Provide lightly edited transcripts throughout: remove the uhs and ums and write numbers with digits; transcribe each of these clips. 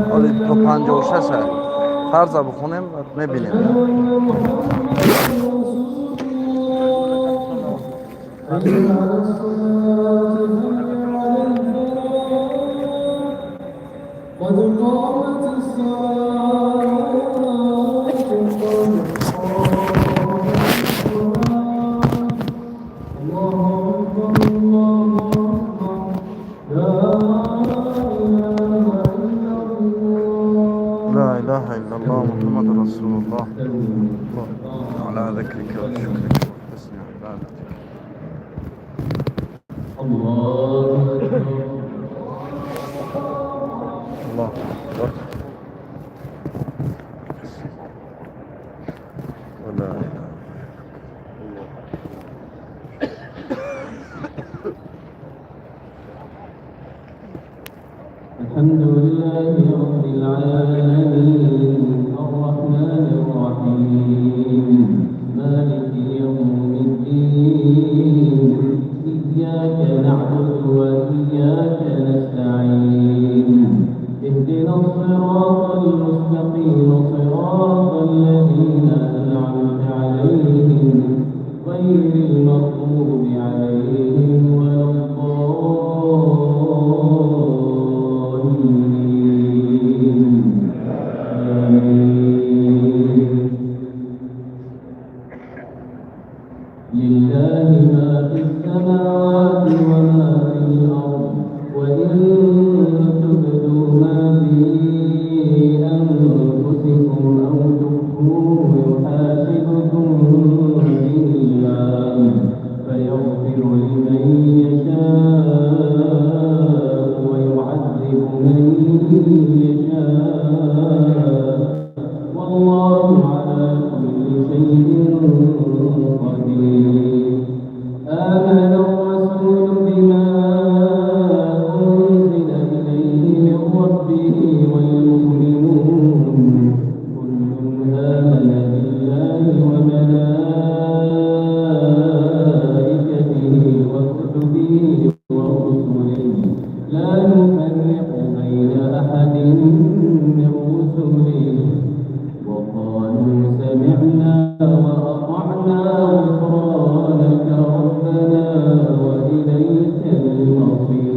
Ҳоли то 56 фарза бихонем, мебинем. قد قامت الصلاة قد قامت الصلاة الله أكبر الله أكبر لا إله إلا الله. لا إله إلا الله محمد رسول الله. الله على ذكرك وشكرك وحسن عبادتك. الله أكبر. الله أكبر. الحمد لله رب العالمين الرحمن الرحيم مالك يوم الدين إياك نعبد وإياك نستعين اهدنا الصراط المستقيم صراط الذين أنعمت عليهم غير المغضوب عليهم ولا الضالين. آمين. لله ما في السماوات وما في الأرض وإن تبدوا ما في أنفسكم أو تخفوه يحاسبكم به الله فيغفر لمن يشاء ويعذب من يشاء والله على كل شيء قدير. آمن الرسول بما أنزل إليه من ربه والمؤمنون كل آمن بالله وملائكته وكتبه ورسله لا نفرق بين أحد من رسله وقالوا سمعنا وأطعنا غفرانك ربنا وإليك المصير.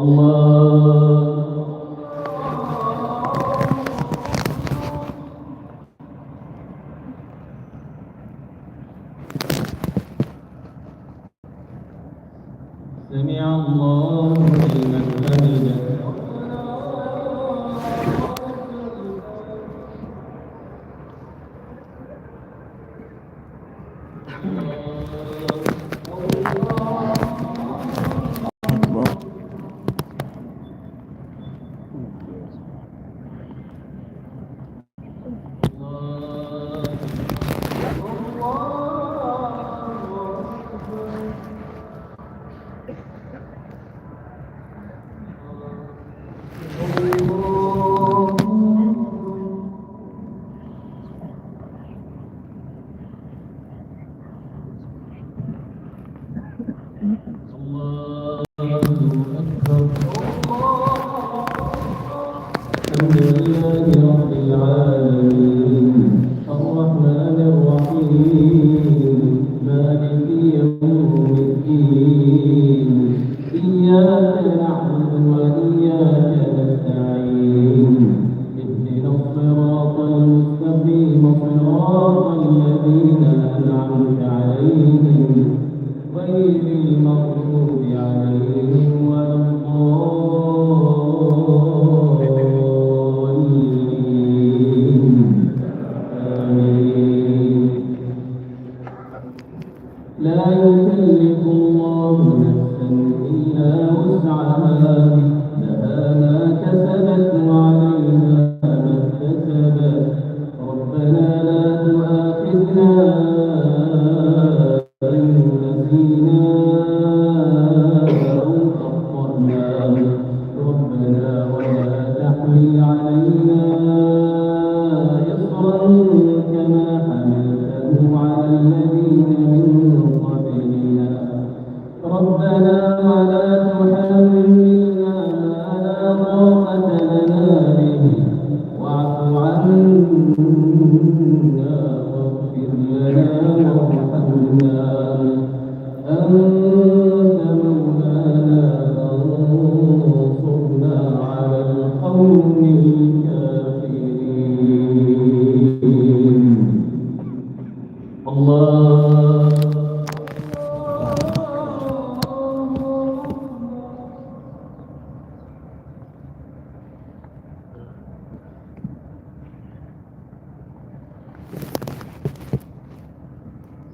الله سمع الله لمن حمده. أكبر. الله أكبر. الحمد لله رب العالمين الرحمن الرحيم مالك يوم الدين إياك نعبد وإياك نستعين اهدنا الصراط المستقيم صراط الذين أنعمت عليهم غير المغضوب عليهم ولا الضالين. آمين. لا يكلف الله نفسا إلا وسعها لها ما كسبت وعليها ما اكتسبت ربنا لا تؤاخذنا إن نسينا أو أخطأنا ربنا ولا تحمل علينا إصرا كما حملته على الذين من قبلنا ربنا ولا تحملنا ما لا طاقة لنا به واعف عنا واغفر لنا وارحمنا أنت مولانا فانصرنا على القوم الكافرين. الله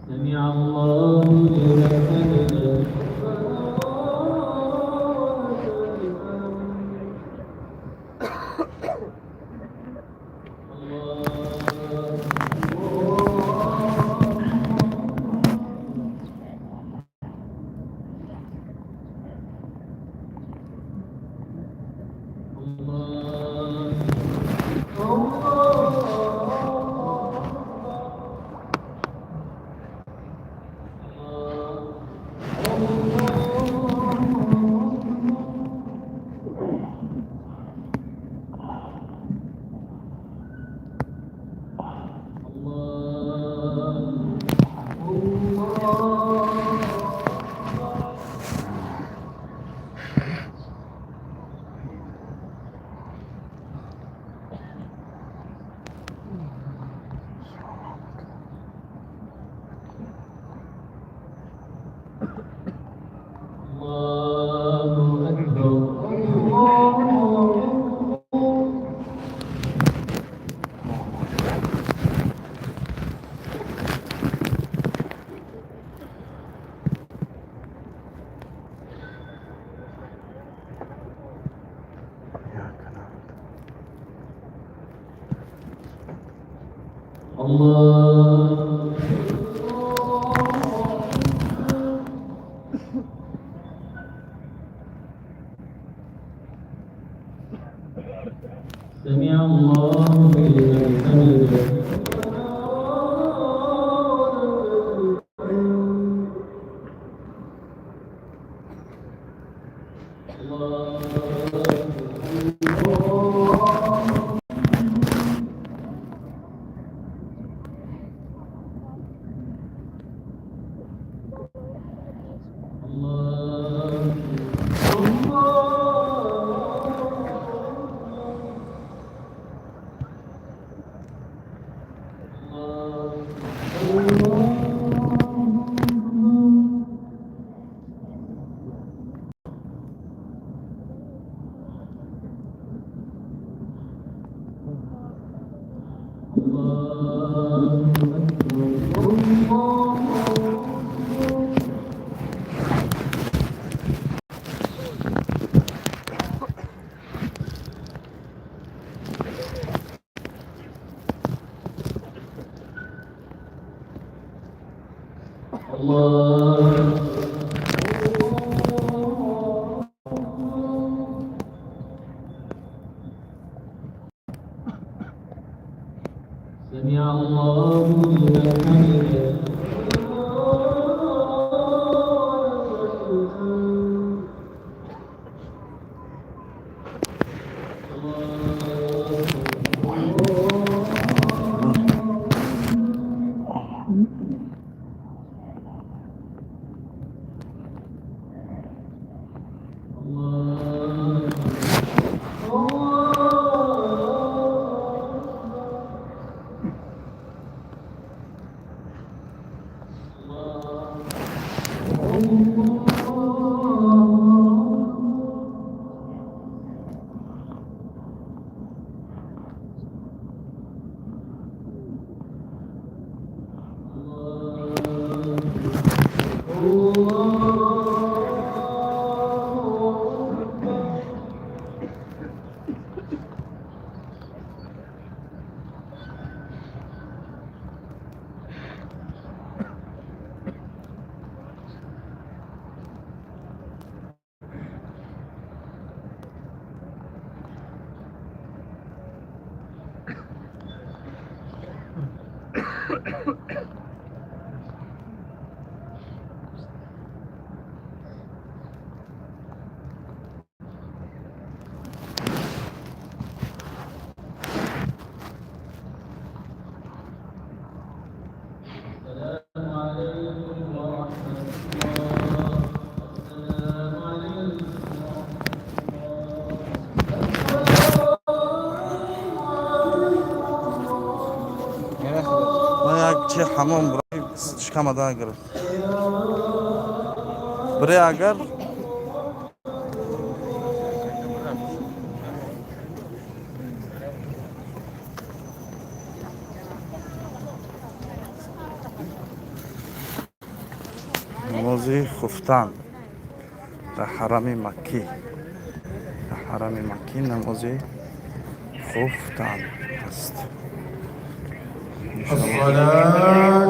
سمع الله لمن حمده. الله الله. سمع الله لمن حمده. السلام عليكم ورحمة الله. السلام عليكم. Ман як чи ҳамом бирай, шикамада гирифт. Бире агар намози хуфтан дар ҳарами Маккӣ, дар ҳарами Маккӣ намози хуфтан аст. الصلاة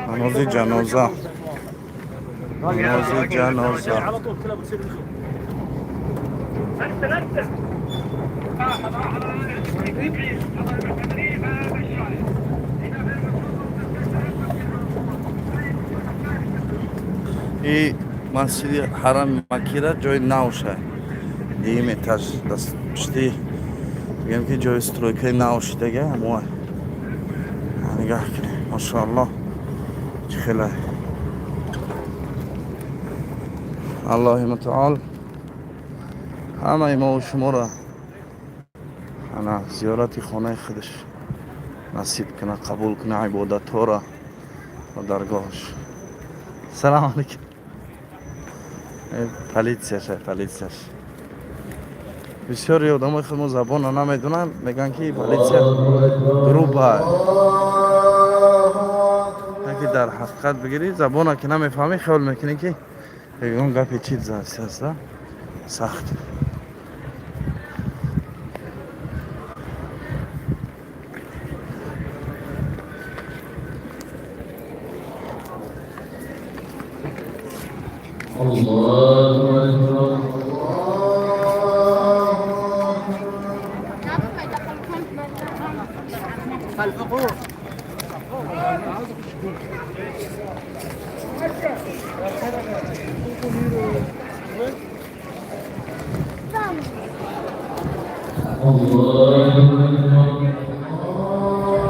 Намози ҷаноза, намози ҷаноза. على طول كلها بتصير نزول. И масҷиди ҳарами Маккира ҷои нав шай, дуюм этаж даст пишти, мегӯям ки ҷои стройкаи нав шидага ҳамоа. Нигаҳ кунем, машоаллоҳ, чӣ хеле Аллоҳи мутаол ҳамаи мову шуморо ана зиёрати хонаи худаш насиб куна, қабул куна ибодатҳоро ва даргоҳаш. Салом алейкум. Политсияш, политсияш. Бисёри одамои худмо забонро намедонанд, мегӯянд ки политсия груба. Ки дар ҳақиқат бигирӣ, забона ки намефаҳмӣ, хиёл мекунӣ, ки ягон гапи чиз аст, сахт. الله أكبر. الله أكبر.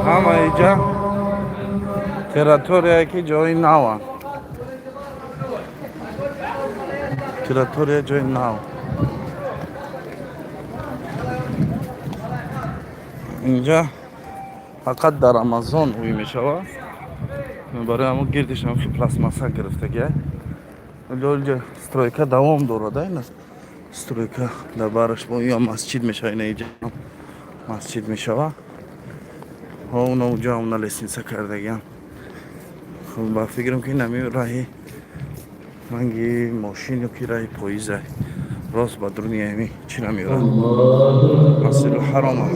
Ҳама иҷа территорияе ки ҷои наванд, территория ҷои нав. Инҷа фақат дар Рамазон ӯй мешавад, барои ҳамо гирдишам ки пластмасса гирифтагия. Ҷо стройка давом дорад, ина стройка дар бараш бо ё масҷид мешава, ина иҷа масҷид мешава. Уна уҷа уна лестница кардагиам. Хуб, ба фикрам, ки нами раҳи ранги мошин ё ки раҳи поиза. Рост ба дуруни ами чӣ намеёрад, Масҷидул Ҳарома.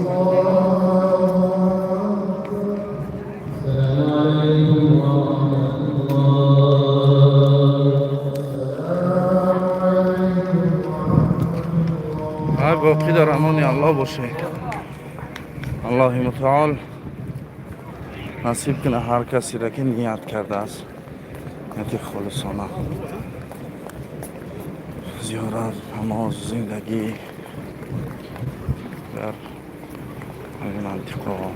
السلام عليكم ورحمة الله. Ҳа, боқӣ дар амони Аллоҳ бошед. Аллоҳи мутаол насиб кунад ҳар касеро, ки ният кардааст, нияти холисона, зиёрат, намоз, зиндагӣ дар ҳамин мантиқаҳо.